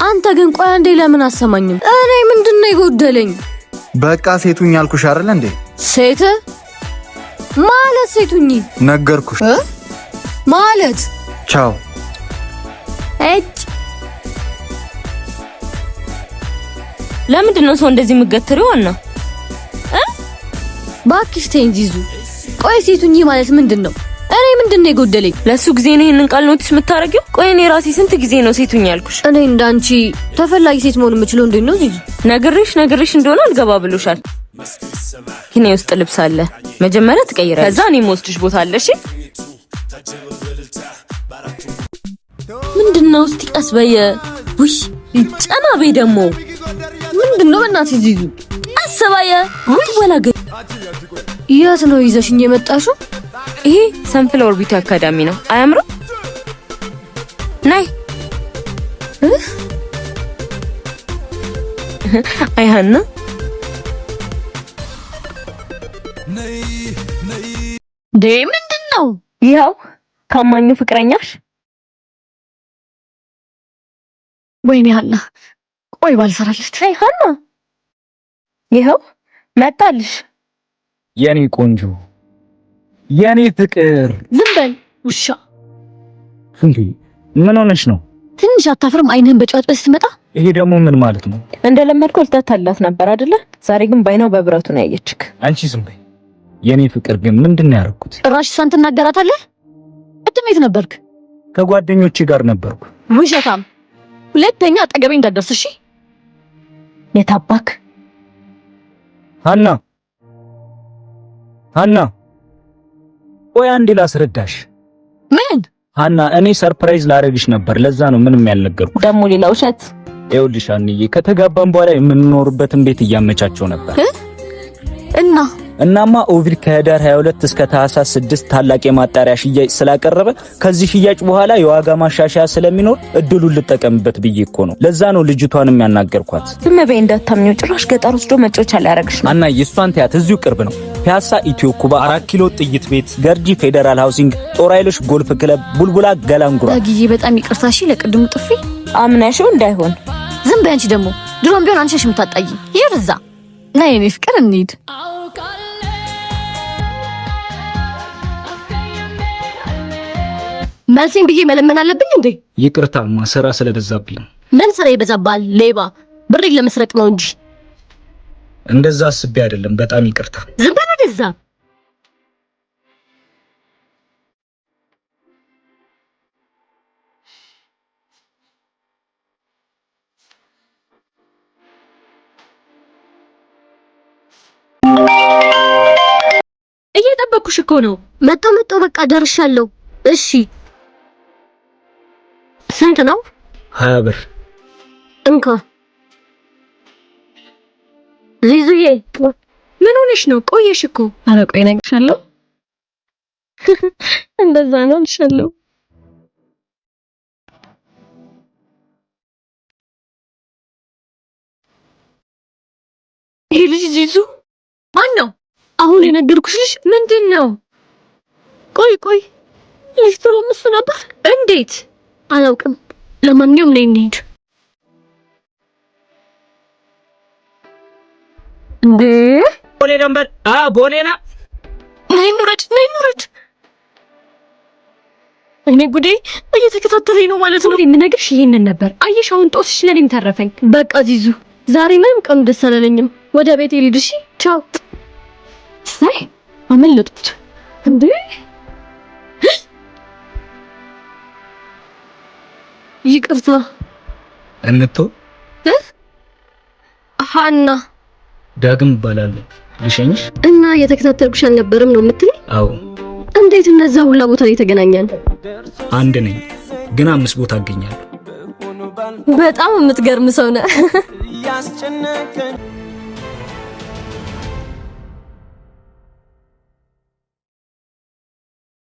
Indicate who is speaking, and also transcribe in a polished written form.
Speaker 1: አንተ ግን ቆይ አንዴ ለምን አሰማኝም? እኔ ምንድን ነው የጎደለኝ?
Speaker 2: በቃ ሴቱኝ አልኩሽ አይደል እንዴ?
Speaker 1: ሴት ማለት ሴቱኝ
Speaker 2: ነገርኩሽ
Speaker 1: ማለት
Speaker 2: ቻው።
Speaker 1: እጭ
Speaker 3: ለምንድን ነው ሰው እንደዚህ የምገትሪው? ዋና
Speaker 1: እባክሽ ተይኝ ዚዙ። ቆይ ሴቱኝ ማለት ምንድን ነው? እኔ ምንድን ነው የጎደለኝ?
Speaker 3: ለሱ ጊዜ ነው ይሄንን ቃል notice የምታረጊው? ቆይ እኔ ራሴ ስንት ጊዜ ነው ሴቱኝ ያልኩሽ?
Speaker 1: እኔ እንዳንቺ ተፈላጊ ሴት መሆን የምችለው እንዴት ነው ዚዙ?
Speaker 3: ነግሬሽ ነግሬሽ እንደሆነ አልገባ ብሎሻል። እኔ ውስጥ ልብስ አለ፣ መጀመሪያ ትቀይራለሽ፣ ከዛ እኔ የምወስድሽ ቦታ አለ። እሺ ምንድነው? እስቲ ቀስ በየ። ውይ ጨና በይ ደግሞ።
Speaker 1: ምንድነው በእናትሽ ዚዙ?
Speaker 3: ቀስ በየ። ውይ ወላገ
Speaker 1: የት ነው ይዘሽኝ የመጣሽው?
Speaker 3: ይሄ Sunflower Beauty Academy ነው። አያምርም? ነይ። አይ ሀና
Speaker 1: እንዴ ምንድን ነው?
Speaker 3: ይኸው ታማኙ ፍቅረኛሽ።
Speaker 1: ወይኔ ሀና፣ ቆይ ባልሰራለት።
Speaker 3: አይ ሀና ይኸው መጣልሽ።
Speaker 4: የኔ ቆንጆ የኔ ፍቅር።
Speaker 1: ዝም በል ውሻ።
Speaker 4: እንዴ ምን ሆነሽ ነው?
Speaker 1: ትንሽ አታፍርም? አይንህን በጨዋጭ ስትመጣ።
Speaker 4: ይሄ ደግሞ ምን ማለት ነው?
Speaker 3: እንደለመድከው ልታታላት ነበር አይደለ? ዛሬ ግን ባይናው በብረቱ ነው ያየችክ።
Speaker 4: አንቺ ዝም በይ የኔ ፍቅር። ግን ምንድን ነው ያደረኩት?
Speaker 1: ጭራሽ እሷን ትናገራታለህ? ቅድም የት ነበርክ?
Speaker 4: ከጓደኞቼ ጋር ነበርኩ።
Speaker 1: ውሸታም! ሁለተኛ አጠገቤ እንዳትደርስ እሺ?
Speaker 3: የታባክ
Speaker 4: ሀና ሀና፣ ቆይ አንዴ ላስረዳሽ።
Speaker 1: ምን?
Speaker 4: ሀና፣ እኔ surprise ላደርግሽ ነበር። ለዛ ነው ምንም ያልነገርኩሽ።
Speaker 3: ደግሞ ሌላ ውሸት።
Speaker 4: ይኸውልሽ ሀንዬ፣ ከተጋባን በኋላ የምንኖርበትን ቤት እያመቻቸው ነበር
Speaker 1: እና
Speaker 4: እናማ ኦቪድ ከህዳር 22 እስከ ታህሳስ 6 ታላቅ የማጣሪያ ሽያጭ ስላቀረበ ከዚህ ሽያጭ በኋላ የዋጋ ማሻሻያ ስለሚኖር እድሉን ልጠቀምበት ብዬ እኮ ነው። ለዛ ነው ልጅቷንም ያናገርኳት።
Speaker 3: ዝም በይ እንዳታምኚው። ጭራሽ ገጠር ወስዶ መጫወቻ ሊያደርግሽ ነው።
Speaker 4: አና የእሷን ትያት እዚሁ ቅርብ ነው። ፒያሳ ኢትዮ ኩባ፣ 4 ኪሎ ጥይት ቤት፣ ገርጂ ፌዴራል ሃውሲንግ፣ ጦር ኃይሎች ጎልፍ ክለብ፣ ቡልቡላ ገላንጉራ።
Speaker 1: ዳግዬ በጣም ይቅርታ እሺ፣ ለቅድሙ ጥፊ።
Speaker 3: አምነሽው እንዳይሆን።
Speaker 1: ዝም በይ አንቺ ደግሞ። ድሮም ቢሆን አንቺ ነሽ የምታጣይ። ይርዛ ና የኔ ፍቅር እንሂድ። መልሴን ብዬ መለመን አለብኝ እንዴ?
Speaker 4: ይቅርታማ ስራ ስለበዛብኝ።
Speaker 1: ምን ስራ ይበዛባል? ሌባ ብሬን ለመስረቅ ነው እንጂ።
Speaker 4: እንደዛ አስቤ አይደለም። በጣም ይቅርታ።
Speaker 1: ዝም በል ወደዛ።
Speaker 3: እየጠበኩሽ እኮ ነው።
Speaker 1: መጣሁ መጣሁ፣ በቃ ደርሻለሁ። እሺ ስንት ነው?
Speaker 4: 20 ብር።
Speaker 1: እንካ ዚዙዬ።
Speaker 5: ምን ሆነሽ ነው? ቆየሽ እኮ።
Speaker 1: ኧረ ቆይ እነግርሻለሁ። እንደዛ ነው እልሻለሁ።
Speaker 5: ይሄ ልጅ ዚዙ ማን ነው?
Speaker 1: አሁን የነገርኩሽ ልጅ
Speaker 5: ምንድን ነው?
Speaker 1: ቆይ ቆይ፣ ሊስትሮ እሱ ነበር።
Speaker 5: እንዴት?
Speaker 1: አላውቅም። ለማንኛውም ነይ እንሂድ። እንዴ
Speaker 4: ቦሌ ደንበል ቦሌ ና።
Speaker 1: ነይ እንውረድ፣ ነይ እንውረድ። እኔ ጉዴ እየተከታተለኝ ነው ማለት ነው።
Speaker 5: የምነግርሽ ይሄንን ነበር። አየሽ፣ አሁን ጦስሽ ለኔም ተረፈኝ።
Speaker 1: በቃ ዚዙ፣ ዛሬ ምንም ቀኑ ደስ አላለኝም። ወደ ቤት ልሂድ። እሺ ቻው። ሳይ አመለጥኩት እንዴ! ይቅርታ።
Speaker 4: እንቶ
Speaker 1: ሀና
Speaker 4: ዳግም እባላለሁ። ልሸኝሽ?
Speaker 1: እና እየተከታተልኩሽ አልነበረም ነው የምትለኝ?
Speaker 4: አዎ።
Speaker 1: እንዴት እነዛ ሁላ ቦታ ላይ ተገናኘን?
Speaker 4: አንድ ነኝ ግን 5 ቦታ አገኛለሁ።
Speaker 1: በጣም የምትገርም ሰው ነህ።